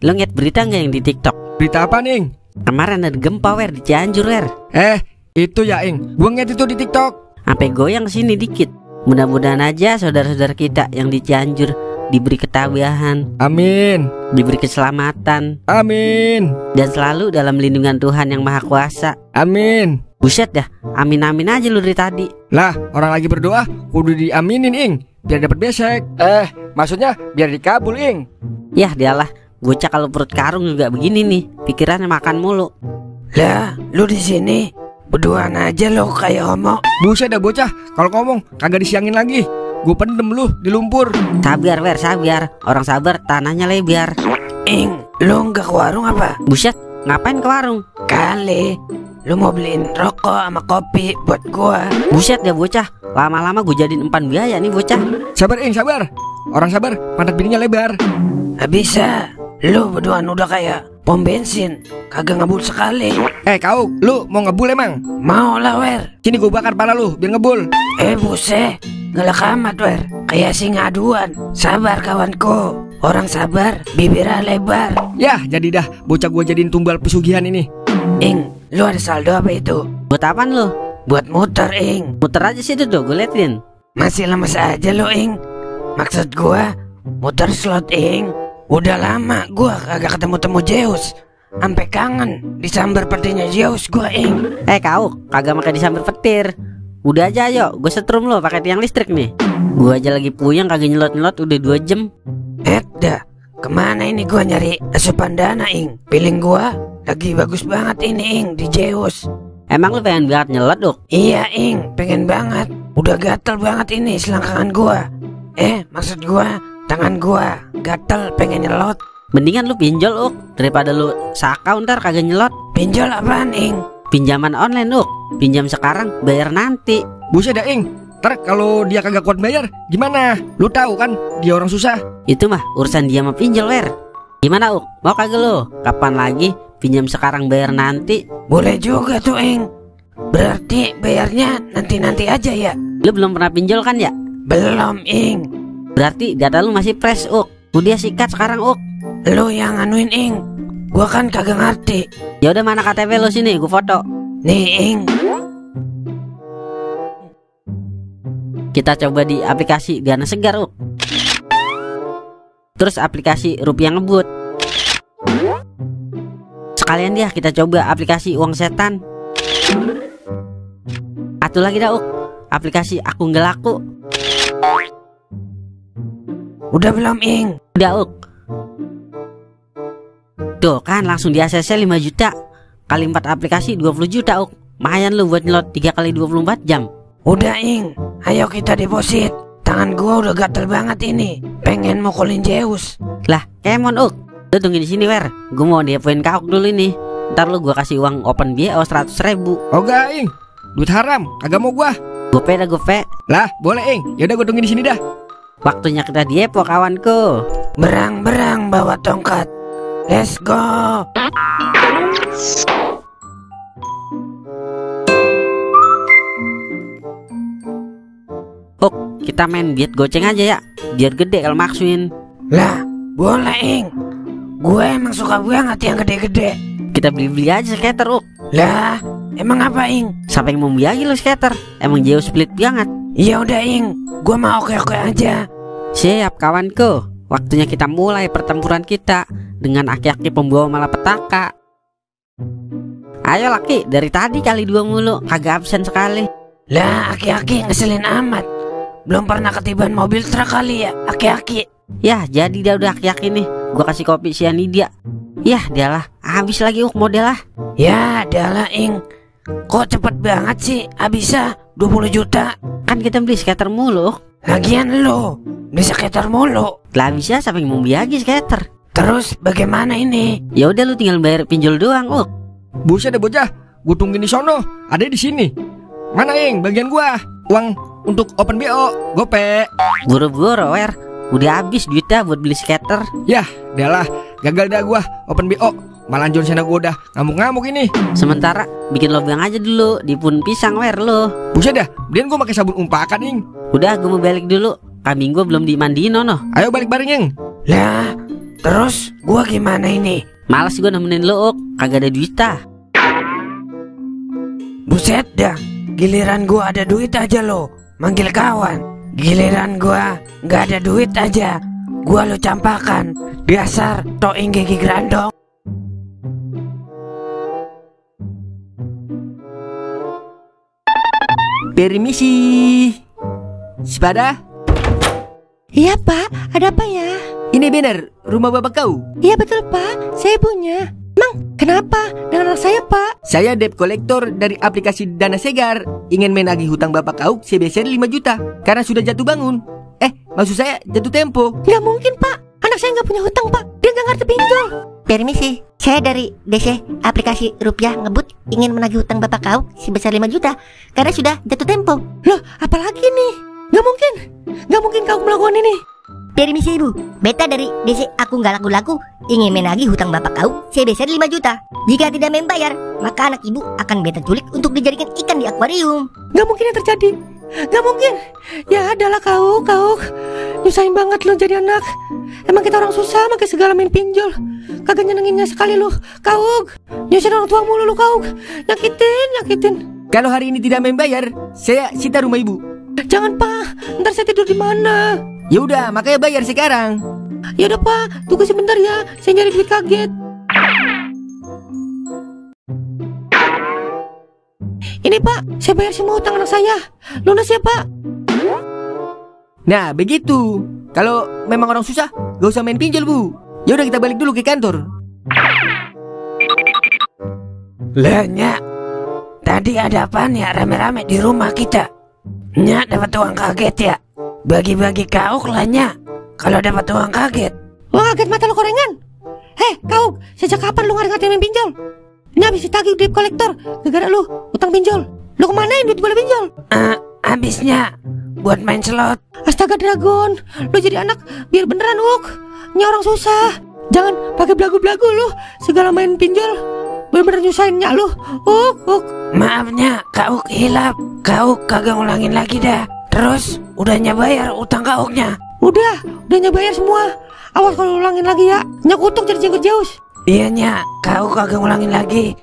lo ngeliat berita nggak yang di TikTok? Berita apa nih? Kemarin ada gempa di Cianjur Itu ya Ing, gua ngeliat itu di TikTok. sampai goyang sini dikit. Mudah-mudahan aja saudara-saudara kita yang di Cianjur diberi ketabahan, Amin. diberi keselamatan, Amin. dan selalu dalam lindungan Tuhan yang Maha Kuasa. Amin. Buset dah, amin-amin aja lu dari tadi. Lah, orang lagi berdoa kudu diaminin Ing, biar dapat besek. Maksudnya biar dikabul Ing. Yah dialah, bocah kalau perut karung juga begini nih, pikirannya makan mulu. Lah, lu di sini berduaan aja lo kayak homo. Buset dah bocah, kalau ngomong kagak disiangin lagi. Gue pendem lu di lumpur. Sabar sabar, orang sabar tanahnya lebar. Ing, lu nggak ke warung apa? Buset, ngapain ke warung? Kali lu mau beliin rokok sama kopi buat gua. Buset ya bocah, lama-lama gue jadiin empan biaya nih bocah. Sabar Ing, sabar. Orang sabar, pantat bininya lebar. Nggak bisa, lu berduaan udah kayak pom bensin, kagak ngebul sekali. Kau, lu mau ngebul emang? Mau lah wer. Sini gue bakar pala lu, biar ngebul. Buset, ngelak amat wer. Kayak singa aduan. Sabar kawanku, orang sabar bibirnya lebar. Yah, jadi dah bocah gue jadiin tumbal pesugihan ini. Ing, lu ada saldo apa itu? Buat apaan lu? Buat muter Ing. Muter aja situ tuh, gue liatin. Masih lemes aja lo Ing. Maksud gua muter slot Ing. Udah lama gua kagak ketemu Zeus. Sampai kangen disambar petinya Zeus gua Ing. Kau kagak makai disambar petir. Udah aja ayo, gue setrum lo pakai tiang listrik nih. Gue aja lagi puyeng kagak nyelot-nyelot udah 2 jam. Dah, kemana ini gua nyari asupan dana Ing? Feeling gua lagi bagus banget ini Ing di Zeus. Emang lu pengen banget nyelot Uk? Iya Ing, pengen banget. Udah gatel banget ini selangkangan gua. Maksud gua tangan gua gatel pengen nyelot. Mendingan lu pinjol Uk, daripada lu sakau ntar kagak nyelot. Pinjol apaan Ing? Pinjaman online Uk, pinjam sekarang bayar nanti. Buset dah Ing, ntar kalau dia kagak kuat bayar gimana? Lu tahu kan dia orang susah. Itu mah urusan dia sama pinjol wer. Gimana Uk, mau kagak lu? Kapan lagi pinjam sekarang bayar nanti? Boleh juga tuh Ing. Berarti bayarnya nanti-nanti aja ya? Lu belum pernah pinjol kan ya? Belum Ing. Berarti data lu masih fresh Uk. Udah sikat sekarang Uk. Lu yang anuin Ing, gua kan kagak ngerti. Ya udah mana KTP lu sini, gua foto. Nih Ing. Kita coba di aplikasi Dana Segar Uk. Terus aplikasi Rupiah Ngebut. Sekalian dia kita coba aplikasi Uang Setan. Satu lagi dah Uk, aplikasi Aku Nggak Laku. Udah belum Ing? Udah Uk. Tuh kan langsung di ACC 5 juta. Kali 4 aplikasi 20 juta Uk. Lumayan lu buat nyelot 3 kali 24 jam. Udah Ing, ayo kita deposit. Tangan gua udah gatel banget ini, pengen mukulin Zeus. Lah kemon Uk, lu tunggu di sini wer. Gue mau depoin Kauk dulu nih. Ntar lu gua kasih uang open BO 100.000. Oga Ing, duit haram, kagak mau gua. Gope dah gope. Lah boleh Ing, yaudah gua tunggu di sini dah. Waktunya kita diepo kawanku. Berang-berang bawa tongkat. Let's go. Uk, kita main biet goceng aja ya, biar gede kalau maksuin. Lah, boleh Ing. Gue emang suka banget yang gede-gede. Kita beli-beli aja skater Uk. Lah, emang apa Ing? Siapa yang mau biagi lu skater? Emang jauh split banget. Ya udah Ing, gue mau oke-oke aja. Siap kawanku, waktunya kita mulai pertempuran kita dengan aki-aki pembawa malapetaka. Ayo laki, dari tadi kali 2 mulu, kagak absen sekali. Lah, aki-aki ngeselin amat. Belum pernah ketiban mobil truk kali ya, aki-aki. Yah, jadi dah udah aki-aki nih. Gua kasih kopi sianida. Yah, dialah, habis lagi Uk model lah. Ya, dialah Ing. Kok cepet banget sih, habisnya 20 juta. Kan kita beli skater mulu Uk. Lagian lo beli skater mulu. Lah bisa siapa yang mau biagi skater? Terus bagaimana ini? Ya udah lu tinggal bayar pinjol doang Uk. Buset deh bocah, gua tungguin di sono, ada di sini. Mana Ing, bagian gua? Uang untuk open BO, gope. Buru-buru wer, udah habis duitnya buat beli skater. Yah, dah gagal dah gua open BO. Malah John Cena gua udah ngamuk-ngamuk ini. Sementara bikin lobang aja dulu di pun pisang wer lo. Buset dah, dia gua pakai sabun umpakan Ing. Udah gue mau balik dulu, kambing gue belum dimandiin no. Ayo balik bareng Ing. Lah, Terus gua gimana ini? Males gue nemenin lu, Uk. Kagak ada duit ah. Buset dah, giliran gua ada duit aja lo manggil kawan. Giliran gua nggak ada duit aja, gua lo campakan. Dasar toing gigi grandong. Permisi. Sepada? Iya Pak, ada apa ya? Ini benar rumah bapak kau? Iya betul Pak, saya punya. Emang kenapa dengan anak saya Pak? Saya debt collector dari aplikasi Dana Segar. Ingin menagih hutang bapak kau sebesar 5 juta karena sudah jatuh bangun. Maksud saya jatuh tempo. Nggak mungkin Pak, anak saya nggak punya hutang Pak. Dia nggak ngerti pinjol. Permisi, saya dari DC aplikasi Rupiah Ngebut ingin menagih hutang bapak kau sebesar 5 juta karena sudah jatuh tempo. Loh, apalagi nih? Nggak mungkin kau melakukan ini. Permisi Ibu, beta dari DC Aku Nggak Laku-Laku ingin menagih hutang bapak kau sebesar 5 juta. Jika tidak membayar, maka anak ibu akan beta culik untuk dijadikan ikan di akuarium. Nggak mungkin yang terjadi. Nggak mungkin. Ya adalah kau nyusahin banget lo jadi anak. Emang kita orang susah pakai segala main pinjol. Kagak nyenenginnya sekali lo, kau nyusahin orang tua mulu lo kau. Nyakitin. Kalau hari ini tidak membayar, saya sita rumah ibu. Jangan Pak, ntar saya tidur di mana? Ya udah, makanya bayar sekarang. Ya udah Pak, tunggu sebentar ya, saya nyari duit kaget. Ini Pak, saya bayar semua hutang anak saya. Lunas ya Pak. Nah begitu. Kalau memang orang susah, gak usah main pinjol bu. Ya udah kita balik dulu ke kantor. Lah Nyak, tadi ada apaan ya rame-rame di rumah kita? Nyak dapat uang kaget ya? Bagi-bagi kauk lah Nyak. Kalau dapat uang kaget. Wah kaget mata lu korengan. Kauk, sejak kapan lu ngerti main pinjol? Ini habis ditagih debt collector gara-gara lu utang pinjol. Lu kemanain duit boleh pinjol? Habisnya buat main slot. Astaga Dragon, lu jadi anak biar beneran Uk. Ini orang susah. Jangan pakai belagu-belagu lu. Segala main pinjol bener-bener nyusahin Nyak lu. Uk. Maaf Nyak, Kauk hilap. Kauk kagak ngulangin lagi dah. Terus udah nyabayar utang Kauknya? Udah nyabayar semua. Awas kalau ulangin lagi ya, Nyak kutuk jadi jenggot Zeus. Iya Nyak, Kauk kagak ngulangin lagi.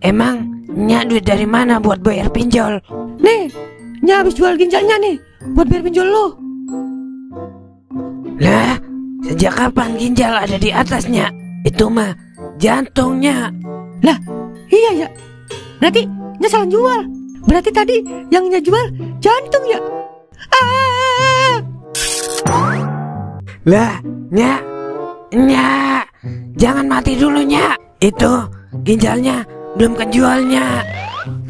Emang Nyak duit dari mana buat bayar pinjol? Nih, Nyak habis jual ginjalnya nih buat bayar pinjol lu. Lah, sejak kapan ginjal ada di atasnya? Itu mah jantungnya. Lah, iya ya. Berarti Nyak salah jual. Berarti tadi yang Nyak jual jantung ya. Lah, Nyak, jangan mati dulu Nyak. Itu ginjalnya belum kejualnya.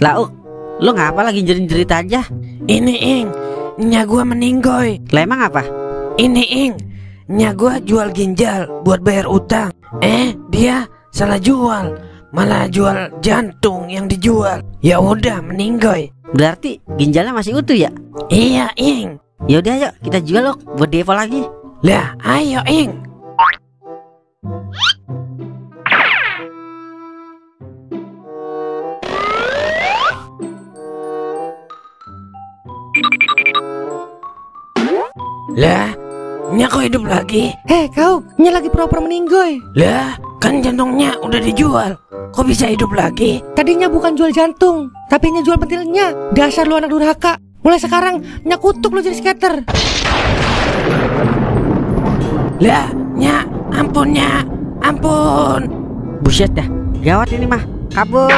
Lah Uk, lu ngapa lagi jerit-jerit aja? Ini Ing, Nyak gua meninggoy. Lah emang apa? Ini Ing, Nyak gua jual ginjal buat bayar utang. Dia salah jual, malah jual jantung yang dijual. Ya udah meninggoy. Berarti ginjalnya masih utuh ya? Iya Ing. Yaudah ayo kita jual Uk buat depo lagi. Lah ayo Ing. Lah, Nyak kok hidup lagi? Kau, Nyak lagi pura-pura meninggoy. Lah, kan jantungnya udah dijual. Kok bisa hidup lagi? Tadinya bukan jual jantung, tapi Nyak jual pentilnya. Dasar lu anak durhaka. Mulai sekarang Nyak kutuk lu jadi skater. Lah, Nyak, ampun Nyak, ampun. Buset dah, gawat ini mah. Kabur.